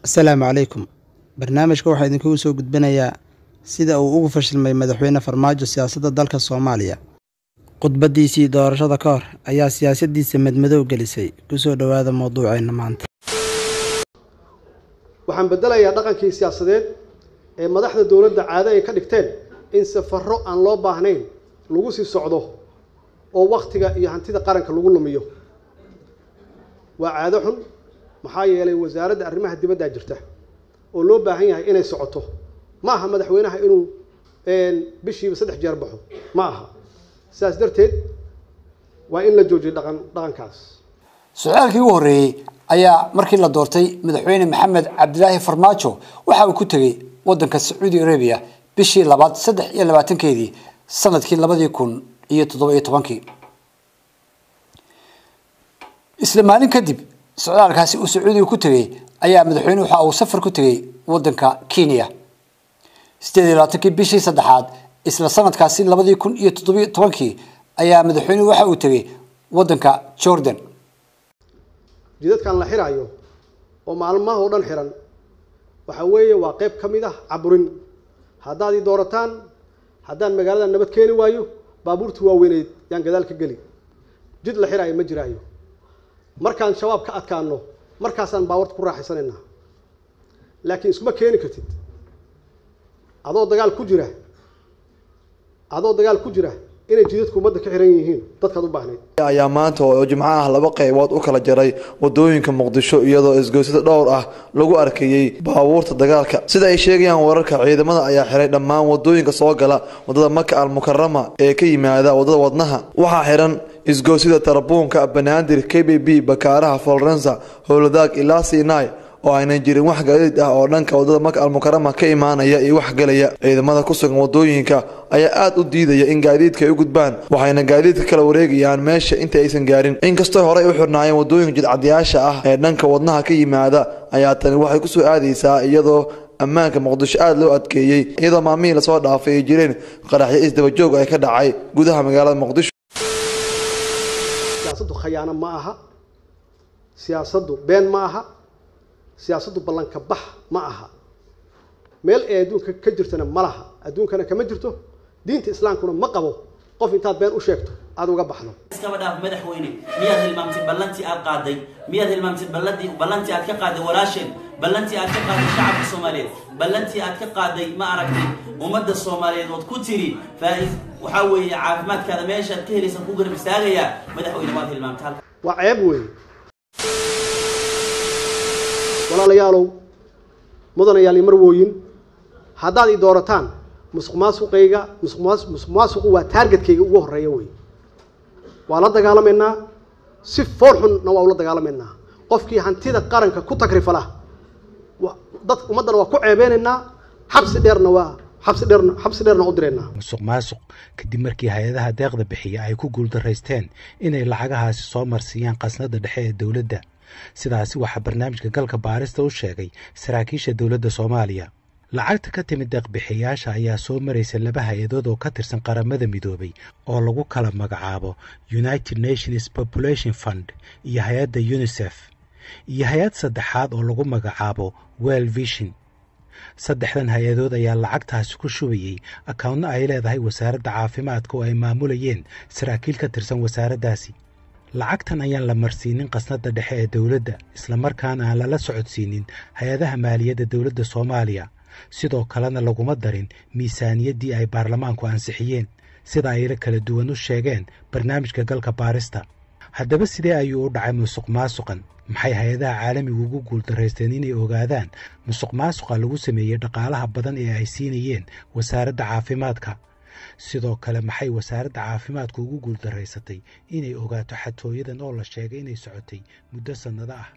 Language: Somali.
Asalaamu calaykum. Barnaamijka waxaa idinkugu soo gudbinayaa sida uu ugu fashilmay Madaxweyne Farmaajo siyaasadda dalka Soomaaliya. Khudbadiisii doorashada ka hor ayaa siyaasaddiisa madmadow gelisay. Kusoo dhowaada mowduuceenna maanta. Waxaan beddelayaa dhaqankii siyaasadeed ee madaxda dowladda caado ay ka dhigteen in safarro aan loo baahnayn lagu sii socdo oo wakhtiga iyo hantida qaranka lagu lumiyo. Waa caado xun, maxaa yeelay wasaaradda arrimaha dibaddaa jirta oo loo baahan yahay inay socoto. Ma aha madaxweynaha inuu bishiiba 3 jeer baxo, ma aha. Sidaas darteed waa in la joojiyo dhaqankaas. Socdaalkii ugu horreeyey ayaa markii la doortay madaxweyne Maxamed Cabdilaahi Farmaajo waxa uu ku tegey waddanka Sacuudi Arabia bishii labaad 23-keedii sanadkii 2017-kii. Isla maalin kadib socdaalkaasi uu Sacuudiga ku tegey ayaa madaxweynuhu waxa uu safar ku tegey waddanka Kenya 28-kii bishii saddexaad isla sanadkaasi 2017-kii ayaa madaxweynuhu waxa uu tegey waddanka Jordan. Jidadkan la xiraayo oo maalmaha oo dhan xiran waxa weeye waa qayb ka mid ah caburin. Haddaad ii doorataan, haddaan magaalada nabad keeni waayo, baabuurtii waaweyneyd yaan gadaal ka geli, jid la xiraayo ma jiraayo. Markaan Shabaab ka adkaano, markaasaan baabuurta ku raaxaysanaynaa. Laakiin iskuma keeni kartid adoo dagaal ku jira, adoo dagaal ku jira inay jidadku ummadda ka xiran yihiin dadkaad u baahnayd. Ayaa maanta oo Jimco ah laba qaybood u kala jaray wadooyinka Muqdisho, iyadoo isgoysada dhowr ah lagu arkayey baabuurta dagaalka. Sida ay sheegayaan wararka, ciidamada ayaa xiray dhammaan wadooyinka soo gala wadada Maka Al Mukarama ee ka yimaada wadada Wadnaha. Waxaa xiran isgoysyada Tarabuunka, Banaadir, KBB, Bakaaraha, Florensa, Howladaag ilaa Sinai, oo aynan jirin wax gaadiid ah oo dhanka wadada Maka Almukarama ka imaanaya iyo wax galaya. Ciidamada ku sugan wadooyinka ayaa aada u diidaya in gaadiidka ay u gudbaan, waxayna gaadiidka kala wareegayaan meesha inta aysan gaarin. Inkastoo horey u xirnaayeen wadooyinka jidcadayaasha ah ee dhanka Wadnaha ka yimaada, ayaa tani waxay kusoo aadaysaa iyadoo ammaanka Muqdisho aada loo adkeeyey, iyadoo maalmihii lasoo dhaafay ay jireen qaraxyo isdabajoog ay ka dhacay gudaha magaalada Muqdisho. Siyaasaddu khayaano ma aha, siyaasaddu been ma aha, siyaasaddu ballanka bax ma aha. Meel ay adduunka ka jirtana ma laha, adduunkana kama jirto, diinta Islaamkuna ma qabo qof intaad been u sheegto aada uga baxdo. Iskaba dhaaf madaxweyne, miyaad hilmaamtay ballantii aad qaaday? Miyaad hilmaamtay balladii, ballantii aad ka qaaday walaasheen, ballantii aad ka qaaday shacabka Soomaaliyeed, ballantii aad ka qaaday, ma aragtay, ummadda Soomaaliyeed ood ku tiri faa-is waxaa weeye caafimaadkaada meeshaad ka helaysaan ku garab istaagayaa? Madaxweyne, waad hilmaamtay halka. Waa ceeb weeye. Walaalayaalow, mudanayaal iyo marwooyin, haddaad i doorataan, musuq maasuqayga, musuq maasuqu waa targetkayga ugu horreeya wey. Waa la dagaalamaynaa, si fool xunna waa ula dagaalamaynaa. Qofkii hantida qaranka ku takrifala dad ummaddana waa ku ceebeynaynaa, xabsi dheerna waa xabsi dheerna u diraynaa. Musuq maasuq kadib markii hay-adaha deeqda bixiya ay ku guuldaraysteen inay lacagahaasi soo marsiiyaan qasnada dhexe ee dowladda. Sidaasi waxaa barnaamijka Galka Baarista u sheegay saraakiisha dowladda Soomaaliya. Lacagta ka timid deeqbixiyaasha ayaa soo maraysa laba hay-adood oo ka tirsan Qaramada Midoobay oo lagu kala magacaabo United Nations Population Fund iyo hay-adda UNICEF iyo hay-ad saddexaad oo lagu magacaabo World Vision. Saddexdan hay-adood ayaa lacagtaasi ku shubayey akownno ay leedahay wasaaradda caafimaadka oo ay maamulayeen saraakiil ka tirsan wasaaraddaasi. Lacagtan ayaan la marsiinin qasnada dhexe ee dowladda, islamarkaana aan lala socodsiinin hay-adaha maaliyadda dowladda Soomaaliya. Sidoo kalena laguma darin miisaaniyaddii ay baarlamaanku ansixiyeen, sida ayla kala duwan u sheegeen barnaamijka Galka Baarista. Haddaba sidee ayuu u dhacay musuq maasuqan? Maxay hay-adaha caalamigu ugu guuldaraysteen inay ogaadaan musuq maasuqa lagu sameeyey dhaqaalaha badan ee ay siinayeen wasaaradda caafimaadka? Sidoo kale maxay wasaaradda caafimaadku ugu guuldaraysatay inay ogaato xatooyadan oo la sheegay inay socotay muddo sannado ah?